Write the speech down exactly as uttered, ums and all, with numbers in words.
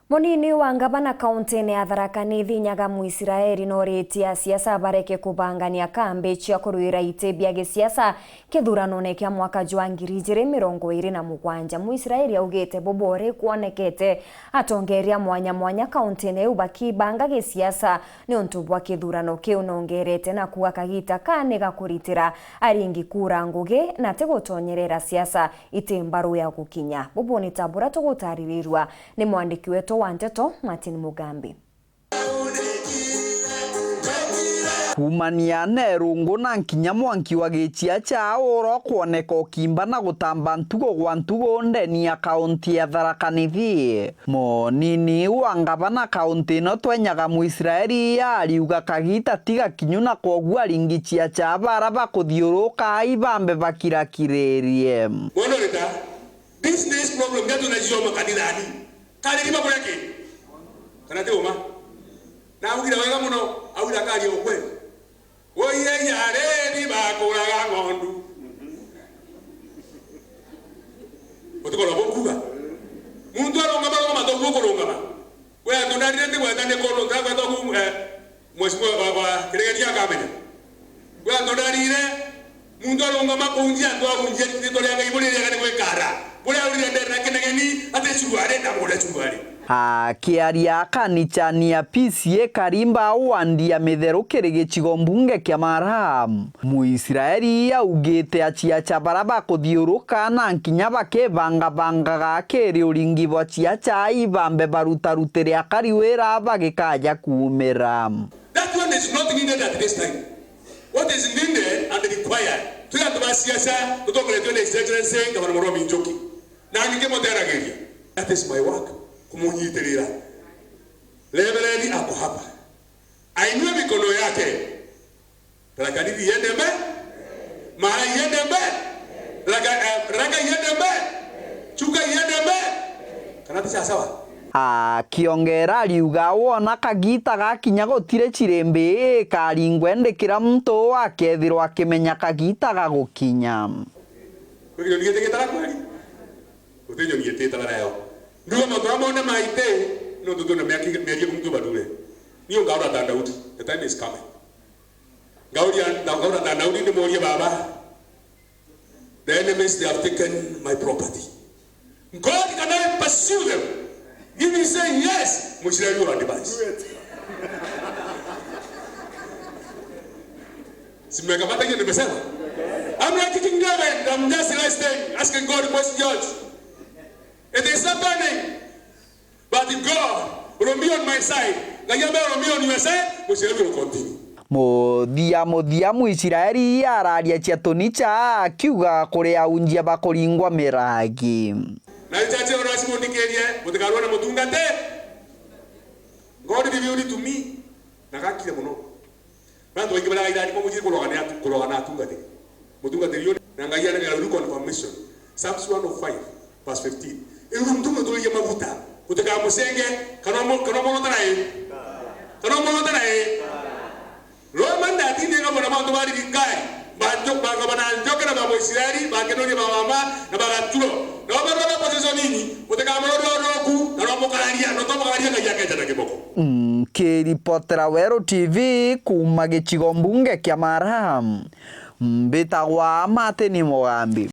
Munini wa ngavana kauntiine ya Tharaka Nithi Nyaga Mwisraeli nooritie asiasa bareke kubangania kambi cia kurwira iti bia gisiasa kithuranone kia mwaka jwa ngiri ijiri mirongo iiri na mugwanja. Mwisraeli augite bubu uri kwonekete atongeria mwanya mwanya kauntiine iu bakibanga gisiasa niuntu bwa kithurano kiu. Nongerete na kuuga kagiita ka ni ga kuritira aringi kura ngugi na ti gutonyerera siasa iti mbaru ya gukinya. Bubu ni ta buria tugutaririrua ni mwandiki wetu wa nteto, Martin Mugambi. Kuumania na irungu na nkinya mwanki wa gichia cha uro kwoneka ukimba na gutamba ntugo gwa ntugo ndeni ya kaunti ya Tharaka Nithi. Munini wa ngavana kaunti ino twenyaga Mwisraeli ariuga kagiita ti gakinyu na kwoguo aringi chia cha bara bakuthiuruka ibambe bakirakiririe. Mwana urita, business problem ndio tunazioma kanithani. Kari riba kuria ki? Kana ti uma? Na augire wega muno, augire akaria ukweli. Woiye yareni bakuraga ng'ondu. Utikona bukuga. Muntu arungama rungama toguo kurungama. We antu ndarire ndigweta ni kundu ndagweta ku, eh, mheshimiwa wa, wa Kiregeti akamenya. We antu ndarire Muntu arungama kunjia antu agunjia riitwa ria Ngai buriria ni gwikara. Buria urire ndere na kinegeni ati curuari na mure curuari. Akiaria kanichani ya P C A Karimba wandi ya Mitheru kiri gicigo mbunge kia Mara, Muisraeli augite aciaca bara bakuthiuruka na nkinya bakibangabangaga kiri uringi bwa ciaca ibambe barutarutire akari wira bagikaja kuumira. That one is not needed at this time. What is needed and required, twi antu ba siasa tutongoretwe ni His Excellency Gavana Murkomen Njoki, na ningi muteragiria. That is my work, kumunyitirira. Reverend ako hapa, ainue mikono yake. Tharaka Nithi iende mbele, Mara iende mbele, Tharaka, eh, Tharaka iende mbele, Chuka iende mbele. Kana ti sawa sawa? Akiongera ariuga wona kagiita gakinya gutiri cirimbi ikaringwa, indi kira muntu akethirwa akimenya kagiita gagukinya. Kwi nyoni itigitara kweli? Guti nyoni ititara nayo. Ndio mauntu amwe maite, nontu twina miaki, miario muntu bathure. Ni ungaura ta Daudi, the time is coming. Ngauria, ngauria ta Daudi, ndimurie, Baba, the enemies, they have taken my property. God, can I pursue them? If he say yes, Mwisraeli will advance. Si mmekamata hiyo nimesema? I'm like King David, I'm just resting, asking God, where's George? It is happening. But God will be on my side. Ngai ambaye will be on your side, Mwisraeli will continue. Muthia muthia Mwisraeli araria cia tunicha akiuga kuri aunjia bakuringwa miragi. Na ichache ora simundikirie, mutikarua na mutungate. God revealed to me. Na gakire muno. Bantu baingi baria irathimo bujire kuroga ni atu-, kuroga na atungatiri. Mutungatiri uyu na Ngai anegera uru confirmation. Psalms one oh five verse fifteen. Iu muntu muturirie maguta, utikamusenge, kana umu-, kana umwonotana i. Kana umwonotana i. Roma ndatinde ngamwona bantu ba thirikari, banjo-, bangabana njoke na ba Israeli, bakenorie ba mama, na bagaturo. Na babarora position nini, utikamurore uroku, kana umukararia, na utamukararia Ngai akeja na kiboko. Nkiripotera Weru T V kuuma gicigo mbunge kia Mara, mbitagwa Martin Mugambi.